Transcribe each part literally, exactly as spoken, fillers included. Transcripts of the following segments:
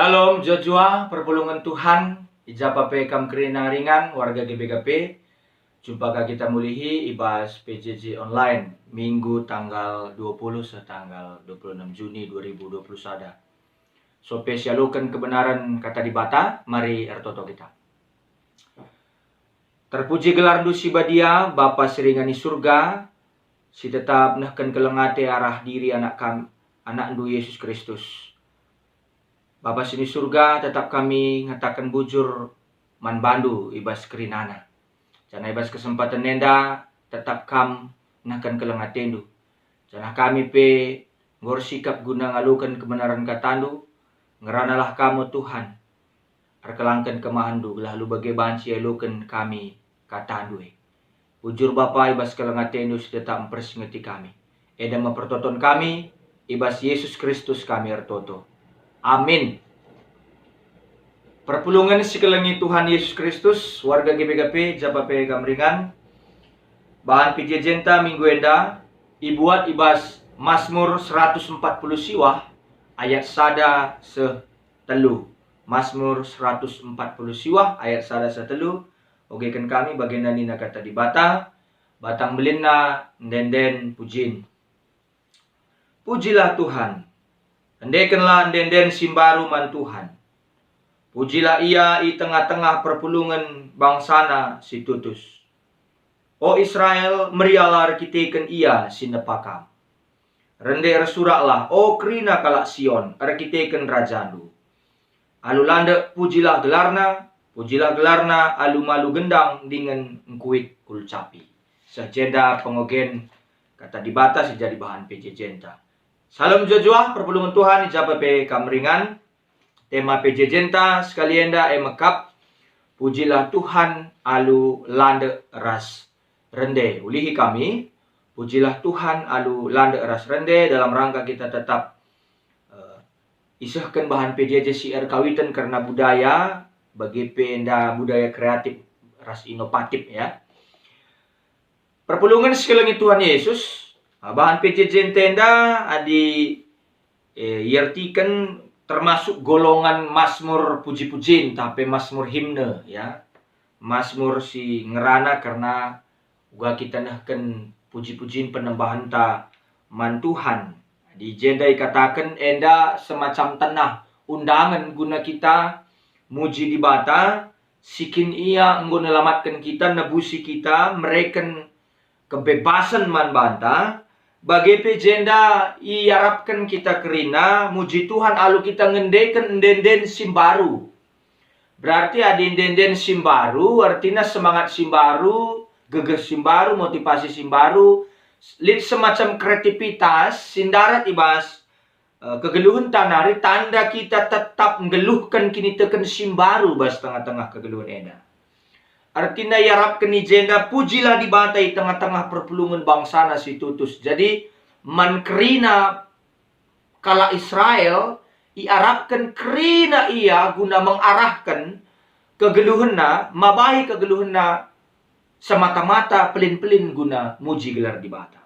Shalom, jua-jua, perpulungen Tuhan, i ja pe kam kerina ringan, warga G B K P. Jumpa ka kita mulihi i bas P J J online, Minggu tanggal dua puluh seh tanggal dua puluh enam Juni dua ribu dua puluh sada. Sope sialoken kebenaran Kata Dibata, mari ertoto kita. Terpuji gelarNdu si badia, Bapa si ringan i Surga, si tetap nehken keleng ate arah diri Anak kam, Anakndu Yesus Kristus. Bapa si ni Surga, tetap kami ngataken bujur man bandu i bas kerinana. Janah i bas kesempaten enda tetap kam nehken keleng atendu. Janah kami pe enggo ersikap guna ngaloken kebenaren katandu, ngeranalah kam, o Tuhan. Erkelangken kemahenndu, gelah alu bage banci ialoken kami katandu e. Bujur Bapa, i bas keleng atendu si tetap mpersingeti kami. Enda me pertoton kami, i bas Yesus Kristus kami ertoto. Amin. Perpulungen si kelengi Tuhan Yesus Kristus, warga G B K P, ja pe kam ringan. Bahan P J J-nta minggu enda ibuat i bas Masmur seratus empat puluh siwah ayat sada seh telu. Masmur seratus empat puluh siwah ayat sada seh telu, ogeken kami bagenda nina Kata Dibata, batang belinna ende-enden pujin. Pujilah Tuhan, endekenlah ende-enden si mbaru man Tuhan. Pujilah Ia i tengah-tengah perpulungen bangsaNa si tutus. O Israel, meriahlah erkiteken Ia si nepa kam. Rende ersuraklah, o kerina kalak Sion, erkiteken Rajandu. Alu landek pujilah gelarNa, pujilah gelarNa alu malu gendang dingen ngkuit kulcapi. Seh jenda pengogen Kata Dibata si jadi bahan P J J-nta. Shalom jua-jua, perpulungen Tuhan i ja pe kam ringan. Tema P J J-nta sekali enda e mekap, Pujilah Tuhan alu landek ras rende. Ulihi kami, pujilah Tuhan alu landek ras rende dalam rangka kita tetap, eh, isehken bahan P J J si erkawiten kerna budaya, bage pe enda budaya kreatif ras inovatif, ya. Perpulungen si kelengi Tuhan Yesus, bahan P J J-nta enda adi, eh, iertiken termasuk golongan masmur puji-pujin, tah pe masmur himne, ya. Masmur si ngerana kerna uga kita nehken puji-pujin penembahenta man Tuhan. Di jenda ikataken enda semacam tenah undangen guna kita muji Dibata, si kin Ia enggo nelamatken kita, nebusi kita, mereken kebebasen man banta, bage pe jenda iarapken kita kerina muji Tuhan alu kita ngendeken ende-enden si mbaru. Berarti adi ende-enden si mbaru, ertina semangat si mbaru, gegeh si mbaru, motivasi si mbaru, lit semacam kreativitas si ndarat i bas, eh, kegeluhenta nari tanda kita tetap nggeluhken kiniteken si mbaru bas tengah-tengah kegeluhen enda. Ertina iarapken i jenda, pujilah Dibata i tengah-tengah perpulungen bangsaNa si tutus. Jadi, man kerina kalak Israel, iarapken kerina ia guna mengarahken kegeluhenna, mabahi kegeluhenna semata-mata pelin-pelin guna muji gelar Dibata.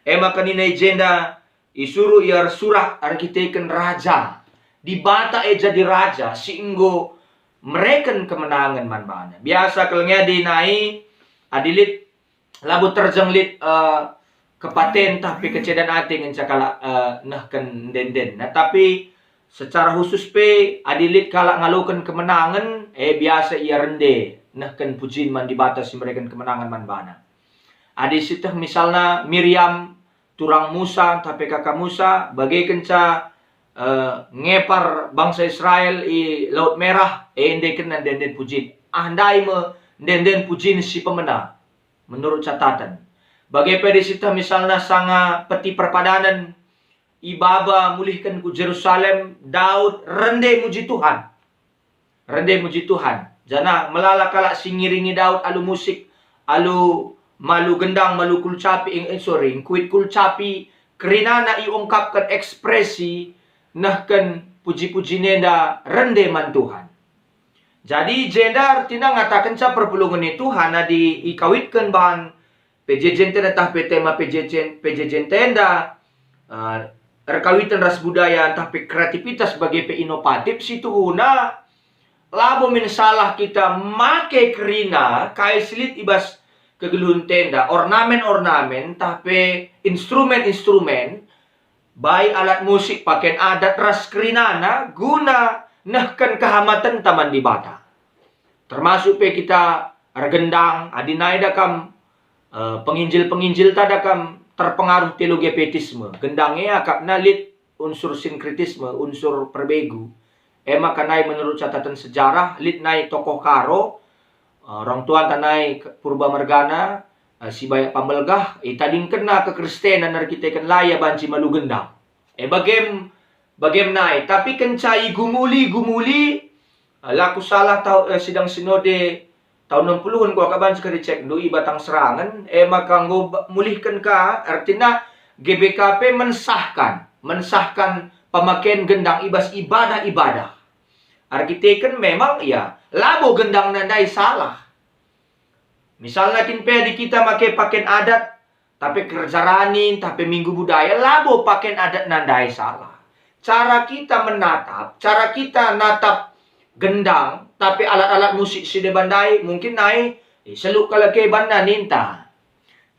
E maka nina i jenda, isuruh ia ersurak erkiteken Raja. Dibata e jadi Raja si enggo mereken kemenangen man bana. Biasa kal nge adi nai, adi lit labo terjeng lit, eh, kepaten tah pe kecedan ate ngenca kalak, eh, nehken ende-enden. Nah, tapi secara khusus pe, adi lit kalak ngaloken kemenangen, eh, biasa ia rende nehken pujin man Dibata si mereken kemenangen man bana. Adi sieteh misalna Miriam, turang Musa, tah pe kaka Musa, bage kenca, eh, ngepar bangsa Israel i Laut Merah, eh, endekenna ende-enden pujin. Ah, ndai me ende-enden pujin si pemena, menurut catatan. Bage pe adi sieteh misalna sanga Peti Perpadanen, ibaba mulihken ku Jerusalem, Daud rende muji Tuhan. Rende muji Tuhan. Janah melala kalak si ngiringi Daud alu musik, alu malu gendang, malu kulcapi, eh, sorry, ngkuit kulcapi, kerinana iungkapken ekspresi nehken puji-pujin enda rende man Tuhan. Jadi, jenda ertina ngatakenca perpulungen ni Tuhan adi ikawitken bahan P J J-nta enda tah pe tema P J J, P J J-nta enda, eh, erkawiten ras budaya ntah pe kreativitas bage pe inovatif, situhuna labo min salah kita make kerina kai si lit i bas kegeluhenta enda, ornamen-ornamen ntah pe instrumen-instrumen, bai alat musik, paken adat ras kerinana guna nehken kehamatenta man Dibata. Termasuk pe kita ergendang, adi nai da kam, eh, penginjil-penginjilta da kam terpengaruh teologi pietisme. Gendang e akapna lit unsur sinkretisme, unsur perbegu. E maka nai menurut catatan sejarah, lit nai tokoh Karo, eh, orang tuanta nai ke-, Purba mergana, eh, Sibayak Pambelgah, itadingkenna kekristenan erkiteken la ia banci malu gendang. E bagem, bagem nai, tapi kenca igumuli-gumuli, eh, la kusalah tau, eh, sidang sinode tahun enam puluh-en kuakap banci kericekndu i Batang Serangen, e maka enggo ba-, mulihken ka, ertina G B K P mensahkan, mensahkan pemaken gendang i bas ibadah-ibadah. Erkiteken memang, ya, labo gendangna ndai salah. Misalna kin pe adi kita make paken adat, tapi kerja rani, tapi minggu budaya, labo paken adatna ndai salah. Cara kita menatap, cara kita natap gendang, tapi alat-alat musik si deban ndai, mungkin nai, eh, seluk kal ke banna ninta.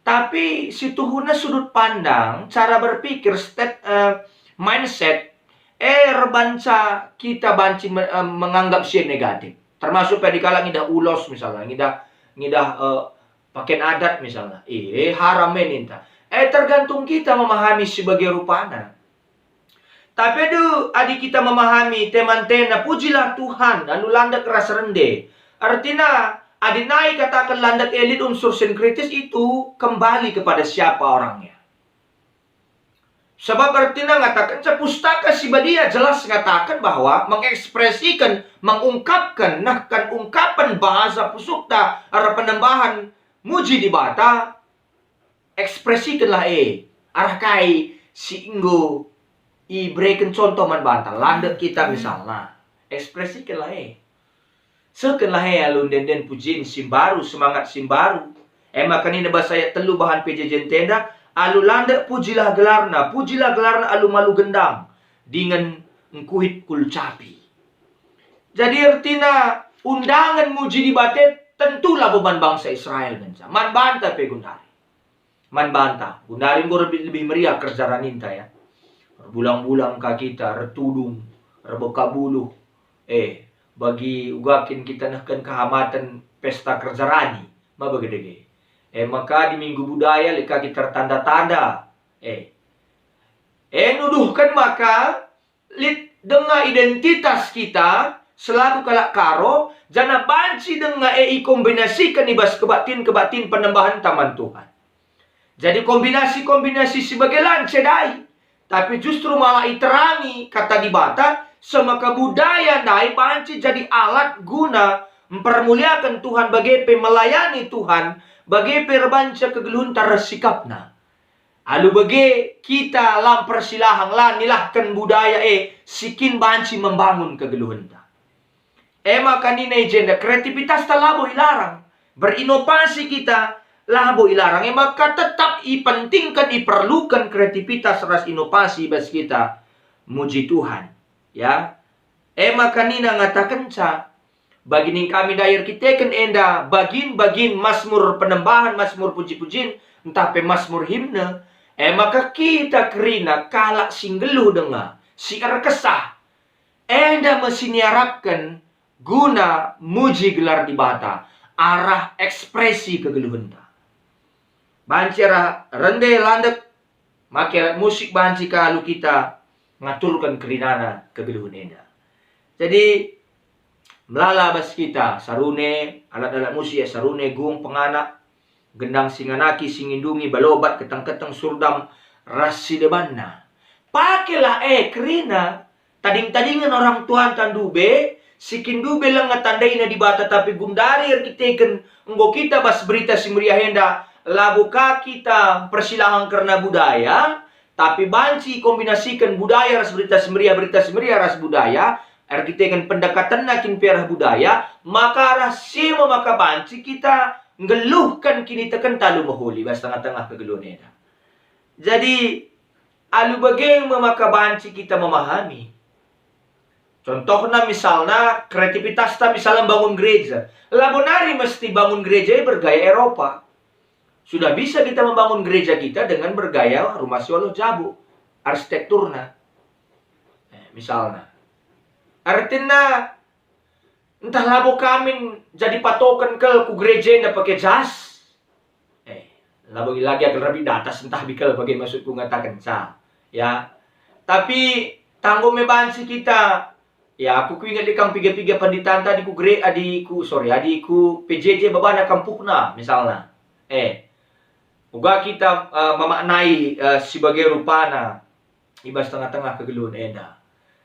Tapi situhuna sudut pandang, cara berpikir, stet-, eh, mindset, eh, erbanca kita banci me-, eh, menganggap si negatif. Termasuk pe adi kalak ngidah ulos misalnya, ngidah, ngidah, eh, paken adat misalnya. Eh, haram me ninta. Eh, tergantung kita memahami si bage rupana. Tapi adu, adi kita memahami teman-teman, pujilah Tuhan, alu landek ras rende. Ertina, adi nai kataken landek e lit unsur sinkretis, itu kembali kepada siapa orangnya. Sebab ertina ngatakenca Pustaka Si Badia jelas ngataken bahwa mengekspresiken, mengungkapken, nehken ungkapen bahasa pusukta erpenembahan muji Dibata, ekspresikenlah e arah kai si enggo ibereken contoh man banta, landek kita misalna. Ekspresikenlah e. Sehkenlah e alu ende-enden pujin si mbaru, semangat si mbaru. E maka nina bas ayat telu bahan P J J-nta enda, alu landek pujilah gelarna, pujilah gelarna alu malu gendang, dingen engkuhit kulcapi. Jadi ertina undangen muji Dibata tentu labo man bangsa Israel ngenca, man banta pe gundari. Man banta, gundari enggo lebih, lebih meriah kerja raninta, ya. Erbulang-bulang ka kita, ertudung, erbeka buluh. Eh, bagi uga kin kita nehken kehamaten pesta kerja rani, ma bage dage. Eh, maka di Minggu Budaya lit ka kita ertanda-tanda. Eh, eh, nuduhken maka lit denga identitas kita selaku kalak Karo, janah banci denga e ikombinasiken i bas kebaktin-kebaktin penembahenta man Tuhan. Jadi kombinasi-kombinasi si bage la ncedai, tapi justru malah iterangi Kata Dibata, semaka budaya ndai banci jadi alat guna mpermuliaken Tuhan, bage pe melayani Tuhan, bage pe erbanca kegeluhenta ras sikapna. Alu bage kita la mpersilahang, la nilahken budaya e si kin banci membangun kegeluhenta. E maka nina i jenda, kreativitasta labo ilarang, berinovasi kita labo ilarang, e maka tetap ipentingken, iperluken kreativitas ras inovasi bas kita muji Tuhan, ya. E maka nina ngatakenca, bagi ning kami ndai erkiteken enda bagin-bagin Masmur penembahan, Masmur puji-pujin, ntah pe Masmur himne, e maka kita kerina kalak si nggeluh denga, si erkesah, enda me si niarapken guna muji gelar Dibata arah ekspresi kegeluhenta. Banci arah rende landek, make alat musik banci ka alu kita ngaturken kerinana kegeluhen enda. Jadi, melala bas kita, sarune, alat-alat musik ya, sarune, gung, penganak, gendang si nganaki, si ngindungi, balobat, keteng-keteng, surdam, ras si debanna. Pakelah e kerina, tading-tadingen orang tuanta ndube, si kin ndube langa tandaina Dibata, tapi gundari erkiteken enggo kita bas Berita Si Meriah enda, labo ka kita persilahang kerna budaya, tapi banci kombinasiken budaya ras Berita Si Meriah, Berita Si Meriah ras budaya, erkiteken pendekatenna kin pe arah budaya, maka arah si me maka banci kita nggeluhken kinitekenta alu mehuli bas tengah-tengah kegeluhen enda. Jadi, Alu bage me maka banci kita memahami. Contohna misalna kreativitasta misalna bangun gereja. Labo nari mesti bangun gereja e bergaya Eropa. Sudah bisa kita membangun gereja kita dengan bergaya rumah si waluh jabu, arsitekturna. Eh, misalna. Artina, ntah labo kamin jadi patoken kal ku gereja enda pake jas. Eh, labo lagi aku lebih datas ntah bikel bage maksudku ngatakenca. Ya. Tapi tanggo me banci kita, ya, aku kuinget lit kam piga-piga penditanta adi ku gere-, adi ku, sorry, adi ku P J J babana kampuhna, misalna. Eh, uga kita, eh, memaknai, eh, si bage rupana i bas tengah-tengah kegeluhen enda.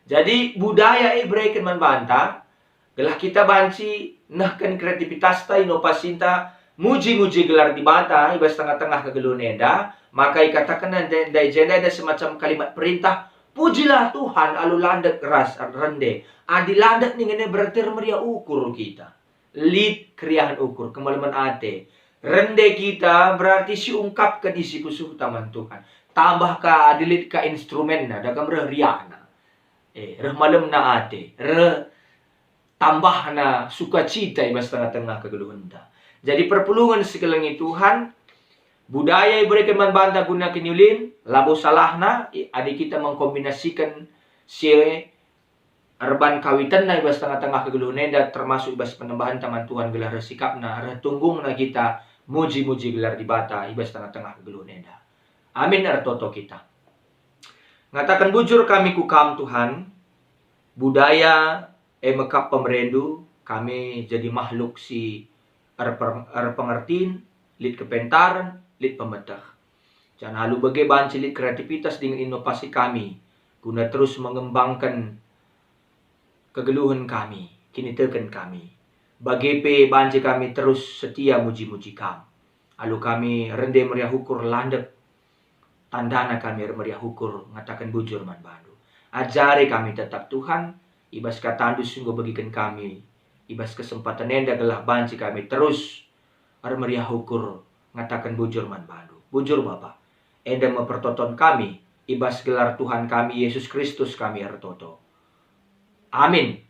Jadi, budaya e ibereken man banta, gelah kita banci nehken kreativitasta, inovasinta, muji-muji gelar Dibata i bas tengah-tengah kegeluhen enda, maka ikatakenna ndai, ndai jenda enda semacam kalimat perintah, "Pujilah Tuhan alu landek ras rende." Adi landek ningen e berarti ermeriah ukur kita. Lit keriahen ukur, kemalemen ate. Rende kita berarti siungkapken isi pusuhta man Tuhan. Tambah ka adi lit ka instrumenna, dagam reh riahna. Eh, reh malemna ate, reh tambahna sukacita i bas tengah-tengah kegeluhenta. Jadi perpulungen si kelengi Tuhan, budaya ibereken man banta guna kiniulin, labo salahna, i-, adi kita mengkombinasiken si e erban kawitenna i bas tengah-tengah kegeluhen enda, termasuk i bas penembahenta man Tuhan gelah reh sikapna, reh tunggungna kita muji-muji gelar Dibata i bas tengah-tengah kegeluhen enda. Amin, ertoto kita. Ngataken bujur kami ku Kam, Tuhan, budaya e mekap pemerendu, kami jadi makhluk si erper-, erpengertin, lit kepentaren, lit pemeteh. Janah alu bage banci lit kreativitas dingen inovasi kami, guna terus mengembangken kegeluhen kami, kiniteken kami. Bage pe banci kami terus setia muji-muji Kam. Alu kami rende meriah ukur landek, tandana kami ermeriah ukur ngataken bujur man Bandu. Ajari kami tetap, Tuhan, i bas KataNdu si enggo begiken kami, i bas kesempaten enda gelah banci kami terus ermeriah ukur ngataken bujur man Bandu. Bujur, Bapa, enda me pertoton kami, i bas gelar Tuhan kami, Yesus Kristus, kami ertoto. Amin.